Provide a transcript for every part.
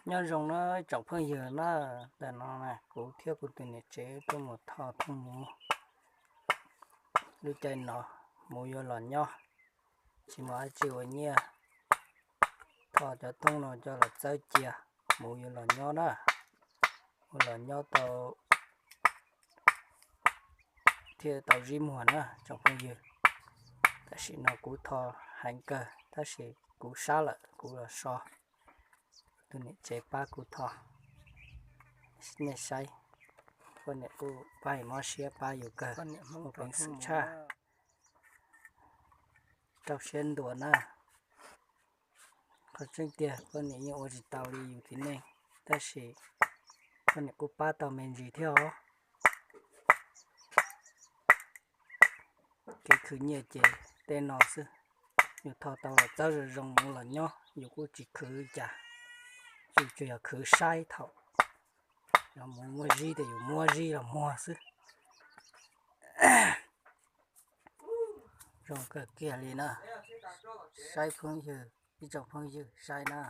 Nyob zoo na tsoom phooj ywg na, ntawm no kuv thiab kuv tus niam tsev tuaj mus tho thooj hmuv. Lub caij no hmuv yuav los nyob, tsis muaj dab tsi ua nyiaj, tho cov thooj no coj los txawb cia, hmuv yuav los nyob na, yuav los nyob tau thiaj tau zib muag na tsoom phooj ywg. Tam sim no kuv tho heev kawg tab sis kuv sab lawm kuv los so, tus niam tsev pab kuv tho. Nej saib, poj niam kuj pab mob siab pab yus kawg, muaj peev xwm tshaj. Rau siab ntuas na. Qhov tseeb tiag poj niam yeej ua tsis tau li yus txiv neej, tab sis poj niam kuj pab tau me ntsis thiab os. Kev khwv nyiaj ces tej no xwb, yus tho tau los txawb zoo zoo mus los nyob, yus kuj tsis khwv li cas, tsuas yog khwv saib thaum yog mus muaj zib ces yus muab zib los muag xwb. Zoo kawg kiag li na, saib phooj ywg, ib tsoom phooj ywg saib na,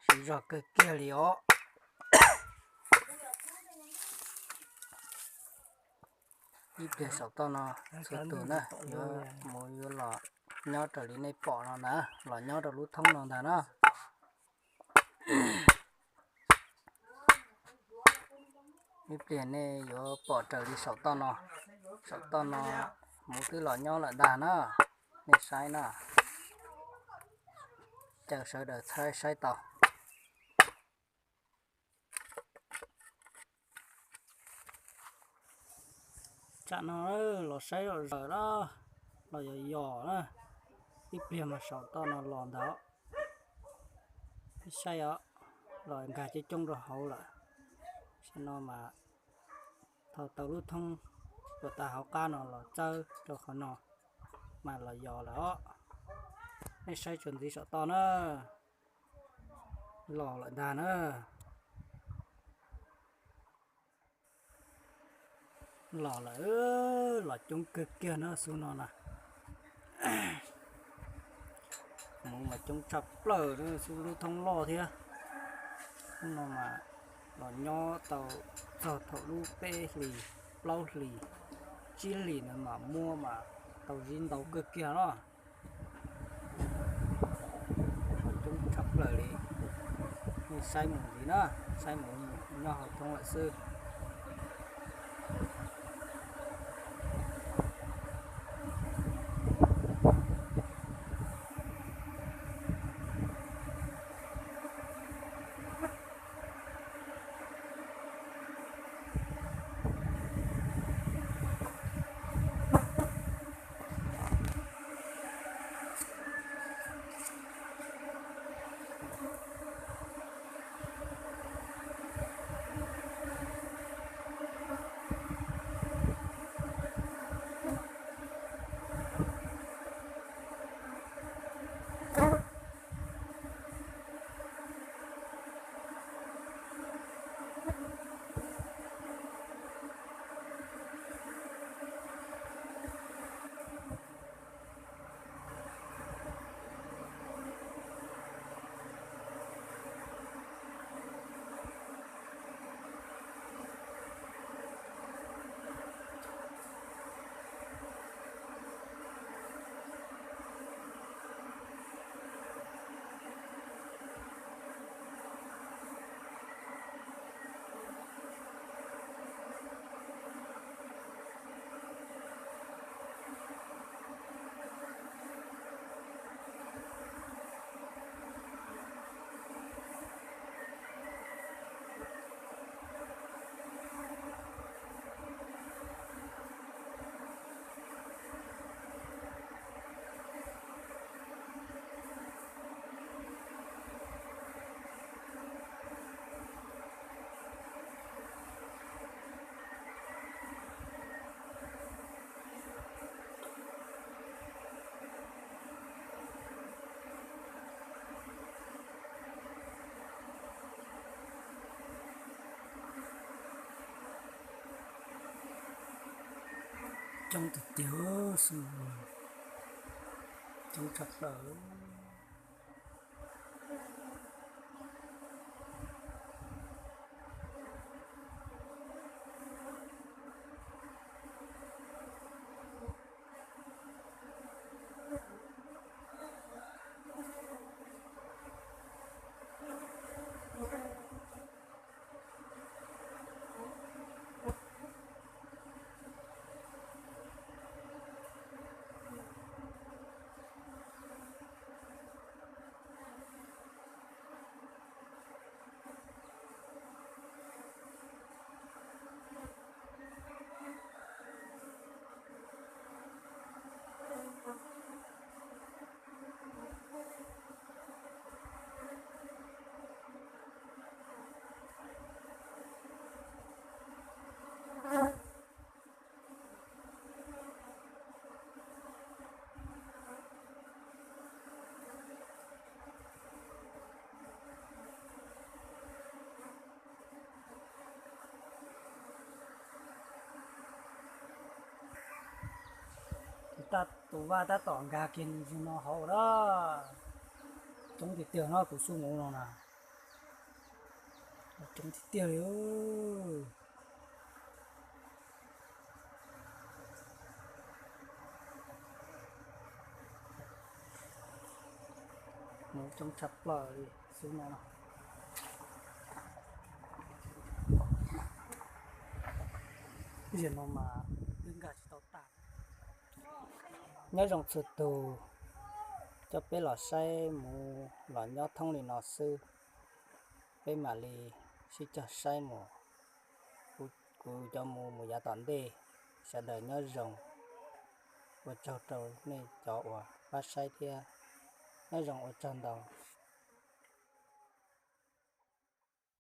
siv zog kawg kiag li os. Ib pliag saum toj no txhua tus na yuav mus yuav los nyob raws li nej pom no ntag, los nyob rau lub thoob no ntag na. Ib pliag nej yuav pom raws li saum toj no, saum toj no hmuv twb los nyob lawm ntag na, nej saib na, caw sawv daws txhawb saib tau. Tsam no los saib zom zaws na, los yos yos na, ib pliag mas saum toj no los ntag. Saib os, los nkag coob coob rau hauv lawm. Saum no mas thaum tau lub thoob uas tas hauv qab no los txawb rau qhov no mas los yos lawm os. Nej saib tsuas ntxiv saum toj na, los lawm ntag na. Los lawm, los coob kawg kiag na xub no na. Hmuv mas coob tshaj plaws xub lub thoob loj thiab. Xub no mas los nyob tau txog thaum lub peb hlis, plaub hlis, tsib hlis na mas muab mas tau zib ntau kawg kiag na. Coob tshaj plaws li. Nej saib mus ntxiv na, saib mus nyob hauv thoob lawm xwb. Coob tiag tiag, coob tshaj plaws. Tus vaj tab tom nkag kiag zus no hauv na. Coob tiag tiag no, kuv xub mus no na. Coob tiag tiag li. Mus coob tshaj plaws li xub no. Zaum no mas twb nkag tsis tau tag. Nyob zoo txhua tus, coj peb los saib mus los nyob thoob li no xwb. Peb mam li sib cog saib mus. Kuv cov mus mus yav tom ntej. Sawv daws nyob zoo. Ua tsaug rau nej cov uas pab saib thiab. Nyob zoo, ua tsaug ntau.